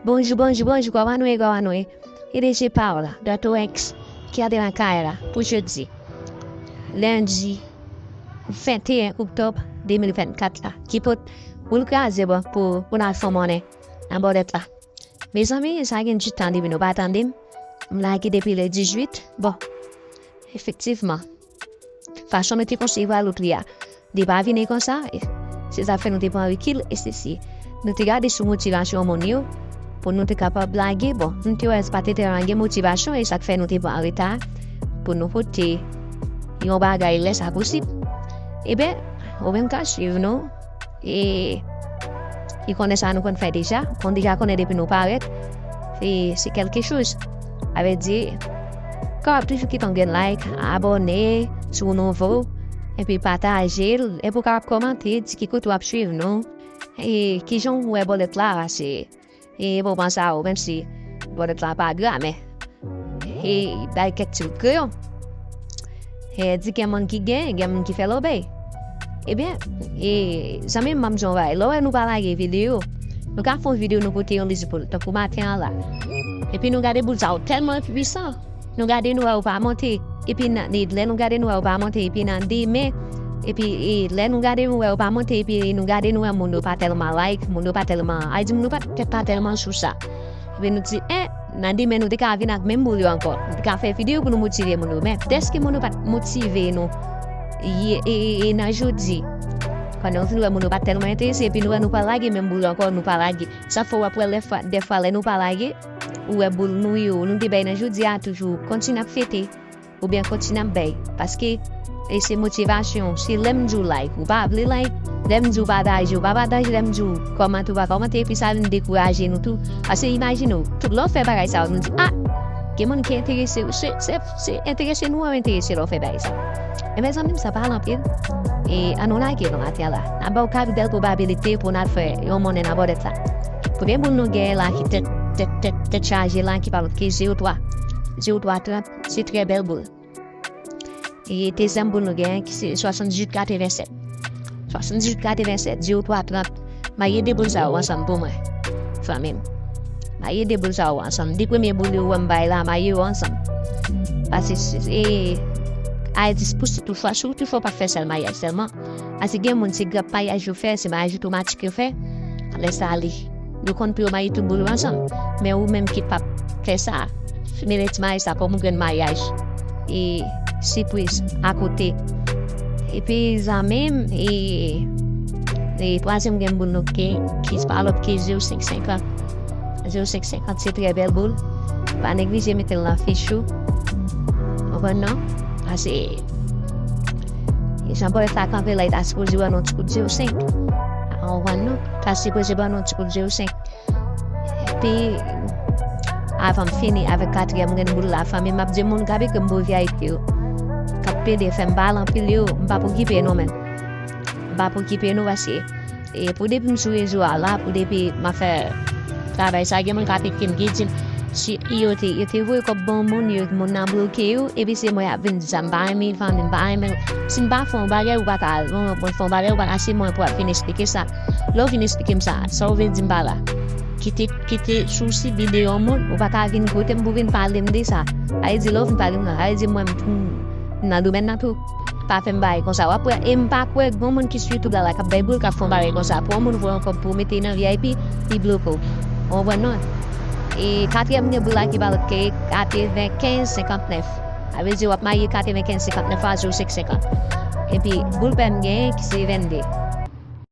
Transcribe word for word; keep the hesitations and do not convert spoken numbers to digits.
Bonjou, bonjou, bonjou, kòman nou ye, kòman nou ye? E de se pa w la, Dòkta X, ki ate nan kay la, pou jodi, lendi venteyen oktòb de mil vennkat la, ki pot boul kraze bon pou, pou n al fè monnen nan bòdèt la. Mezanmi, sa gen du tan depi nou pa tande m. M lage depi le dizuit. Bon, efektivman, fason nou te konsevwa lotre a, li pa vini konsa. E se sa k fè nou te pran rekil, e se si nou te gade sou motivasyon moun yo, pou nou te kapab lage, bon, nou te wè se pa te tèlman gen motivasyon, e sa k fè nou te pran reta pou nou pote yon bagay lè sa posib. Eben, ou menm ka swiv nou, e, e konnen sa nou konn fè deja, konn deja konnen depi nou parèt, e se kèlke choz. Sa vle di, kapab toujou kite yon grenn like, abòne si w nouvo, epi pataje l, epi w kapab kòmante, di ki kote w ap swiv nou, e kijan w wè bòdèt la, se, e moman sa yo, menm si bòdèt la pa gran, men, e bay kèk ti kout kreyon. E di gen moun ki gen, gen moun ki fè lòbèy. Ebyen, e zanmi m, m ap di w yon bagay, lè w wè nou pa lage videyo, nou ka fè yon videyo, nou pote yon lizboul, tankou maten an la. Epi nou gade boul sa yo tèlman pwisan, nou gade nou wè yo pa monte, epi nan, e lè nou gade nou wè yo pa monte, epi nan demen, epi, e lè nou gade nou wè yo pa monte, epi nou gade nou wè moun yo pa tèlman like, moun yo pa tèlman, ay di moun yo pa, tèt pa tèlman sou sa. Epi nou di, en, nan demen nou te ka vin ak menm boul yo ankò. Nou te ka fè videyo pou nou motive moun yo. Men, dèske moun yo pa t motive nou, ye, e, e, e nan jodi, pandan nou fin wè moun yo pa t tèlman enterese, epi nou wè nou pa lage menm boul yo ankò, nou pa lage. Sa fè w ap wè lè fwa, dèfwa lè nou pa lage, ou wè boul nou yo, nou te bay nan jodi a toujou kontinye ap fete, oubyen kontinye ap bay. Paske, e se motivasyon, se lè m di w like, ou pa vle like, lè m di w pataje, ou pa pataje, lè m di w kòmante, ou pa kòmante, epi sa vin dekouraje nou tou. Paske imajine w, tout lè w fè bagay sa yo, nou di, a, gen moun ki enterese, se, se, se enterese nou an enterese lè w fè bagay sa. E mezanmi, m sa pale anpil. E ann nou lage nou maten an la. N ap ba w kat bèl pwobabilite pou n al fè yon monnen nan bòdèt la. Premye boul nou genyen la ki tèt, tèt, tèt, tèt chaje la, ki pa lòt ke zewo twa. Zewo twa trant, se trè bèl boul. E dezyèm boul nou genyen ki se swasanndizuit katrevennsèt. Swasanndizuit katrevennsèt, zewo twa trant. Marye de boul sa yo ansanm pou mwen, fanmi m. Marye de boul sa yo ansanm. De premye boul yo wè m bay la, marye yo ansanm. Paske se, e, a di pou si toutfwa, si toutfwa w pa fè sèl maryaj sèlman. Paske gen moun se gran maryaj yo fè, se maryaj otomatik yo fè. Lè sa li, yo konn pou yo marye tout boul yo ansanm. Men ou menm ki p ap fè sa, mennen ti maryaj sa kòm yon grenn maryaj, e, sipriz akote. Epi zanmi m, e, e twazyèm grenn boul nou ke, ki pa lòt ke zewo senk senkant. Zewo senk senkant se trè bèl boul. Pa neglije mete l nan fich ou. Konprann non? Paske, e jan bòdèt la kanpe la, li ta sipoze wè nou ti kout zewo senk. Konprann non? Ta sipoze ban nou ti kout zewo senk. Epi, avan m fini avèk katriyèm grenn boul la, fanmi m, m ap di moun k ap ekri m pou V I P yo, k ap pede fè m pale anpil yo, m p ap okipe nou menm. M p ap okipe nou paske, e, pou depi m sou rezo a la, pou depi m ap fè travay sa, gen moun k ap ekri m ki di m, si yo te, yo te voye kòb ban moun, yo, moun nan bloke yo, epi se mwen y ap vin di sa, m pa renmen fanmi m, m pa renmen. Si m pa fè yon bagay, ou pa ka al, mwen, mwen fè yon bagay, ou pa ka, se mwen pou ap vin eksplike sa. Lè w vin eksplike m sa, sa w vle di m pa la? Kite, kite sousi vide yon moun, ou pa ka vin kote m pou vin pale m de sa. Sa vle di lè w vin pale m nan, sa vle di mwen m, m nan domèn nan tou. Pa fè m bagay konsa. W ap wè, e m pa kwè gen moun ki sou YouTube la, la k ap bay boul, k ap fè yon bagay konsa. Pou yon moun voye yon kòb pou w mete nan V I P, li bloke w. Ou konprann non? E katriyèm grenn boul la ki pa lòt ke katrevenkenz senkantnèf. Sa vle di w ap marye katrevenkenz senkantnèf a zewo senk senkant. Epi boul pè m genyen ki se vennde.